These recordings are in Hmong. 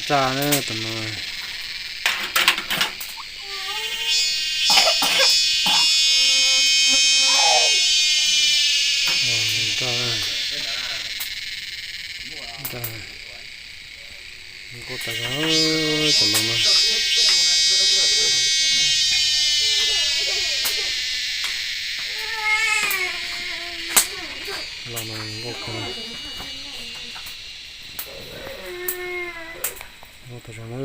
raj na tus no. Raj, raj, nkauj tas zog cov laus no. Laus no nkauj kawg. Nkauj tas zog na.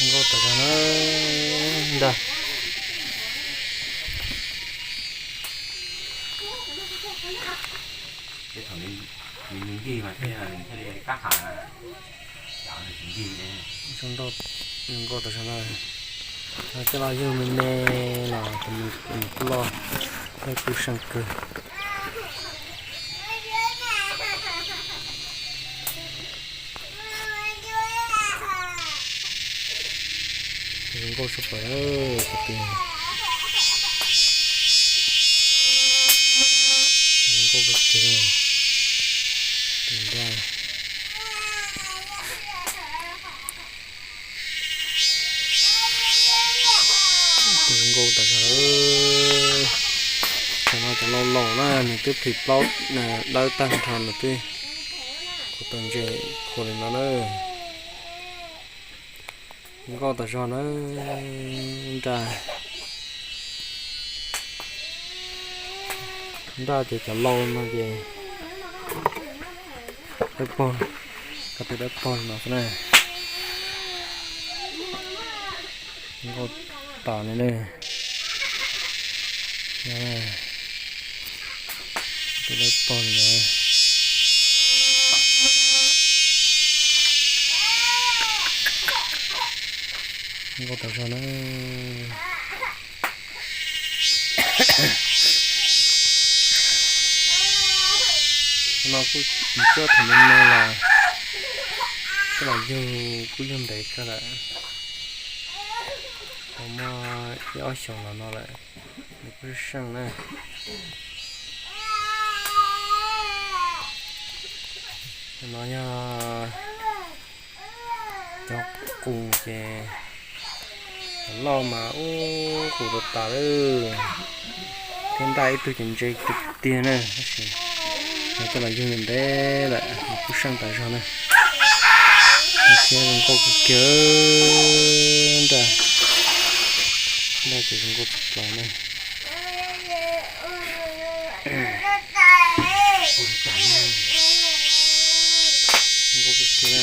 Nkauj tas zog na ntag. Thaum nws ncig mas thiaj li kab has, nws ncig. Nkauj tas zog na. Coj los yug me me los nws kuj loj, kuj seej kawg. Zoo nkauj tshaj plaws, zoo nkauj kawg kiag. Tus nraj, tus zoo nkauj tas zog. Cov no cov laus laus na, nws twb plhis plaub dawb tag nrho, nws twb kuv tau ntses khuam li no na. Nkauj tas zog na. Nraj, nraj ces cov laus no ces dawb paug, ko tw dawb paug li no xwb na. Nkauj tas li na. Ko tw dawb paug li na. Nkauj tas zog na. No kuj coj thaum me me los, coj los yug kuj yug ntev kawg lawm. Tau muaj ib ob xyoos los no lawm, nws kuj seej na. No yog cov qus ces cov loj mas ub qus tas tas lawm, thiab nraj ib tug ces ntse tiag tiag na, tab sis nws coj los yug ntev lawm, nws kuj seej tas zog na. Thiab zoo nkauj kawg kiag nraj, nraj ces zoo nkauj tshaj plaws na. Zoo nkauj kawg kiag na.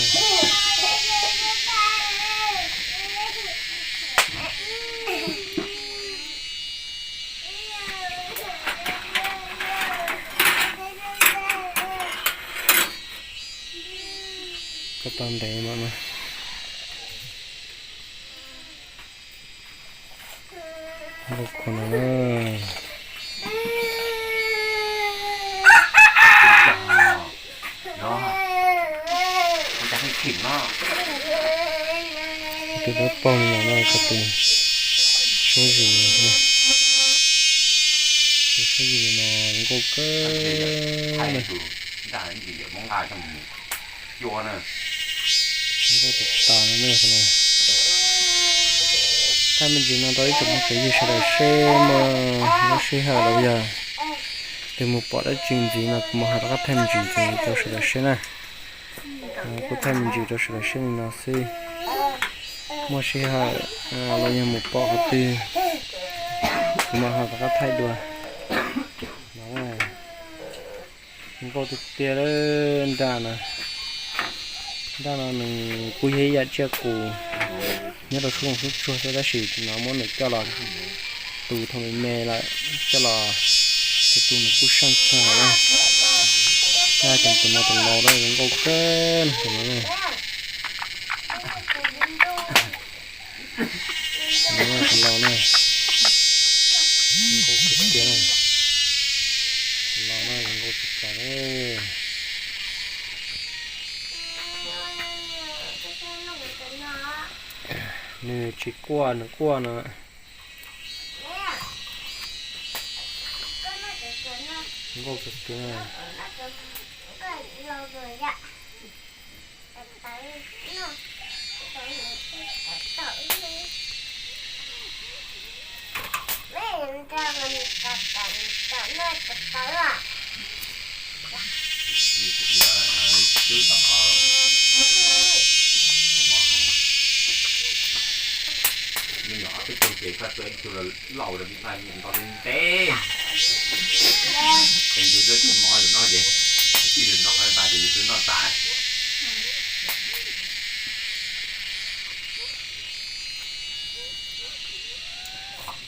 Koj tau ntev mas no. Nkauj kawg no. Tus dawb paug no no, koj tus suab zis, tus suab zis no nkauj kawg na. Nkauj tas tas no na. Thaij me ntsis no rau ib tsoom phooj tsoom ywg sawv daws seb muaj lub sij hawm los yog leej twg mus pom dab tsi ntxiv no kuv mam ho rov qab thaij me ntsis ntxiv rau sawv daws seb na. Kuv thaij me ntsis rau sawv daws seb li no xwb. Muaj sij hawm los yog mus pom qhov twg, kuv mam ho rov qab thaij dua. Nkauj tiag tiag lawm nraj no. Nraj no nws kuj yog ib yam tsiaj qus nyob rau sub looj sub tsuag xwb tab sis no muab nws coj los tu thaum me me lawm coj los tu tu nws kuj seej kawg lawm na. Nraj cov tus no tus laus lawm zoo nkauj kawg na tus no na. Tus no tus laus na. Zoo nkauj kawg kiag na. Tus laus na zoo nkauj tshaj plaws na. Nws tsis quaj, nws quaj no. Nkauj kawg kiag. Me nyuam ob peb tug ces koj tua ib tug los laus rau ntaj nto ntev. Es nws twb mov yus noj ces, ib yus noj qhov tas ces yus twb noj tas.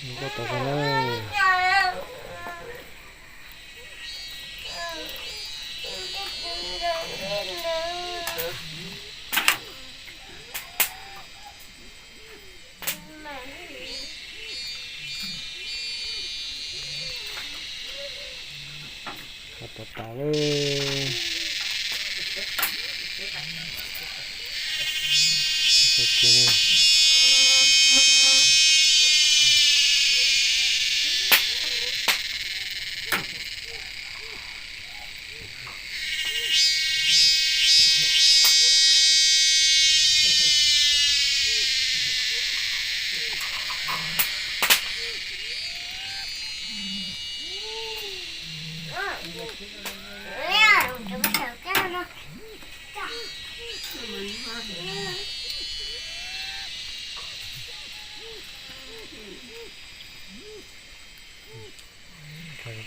Nkauj tau zoo na. Koj tau tas lawm.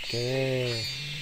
Ok.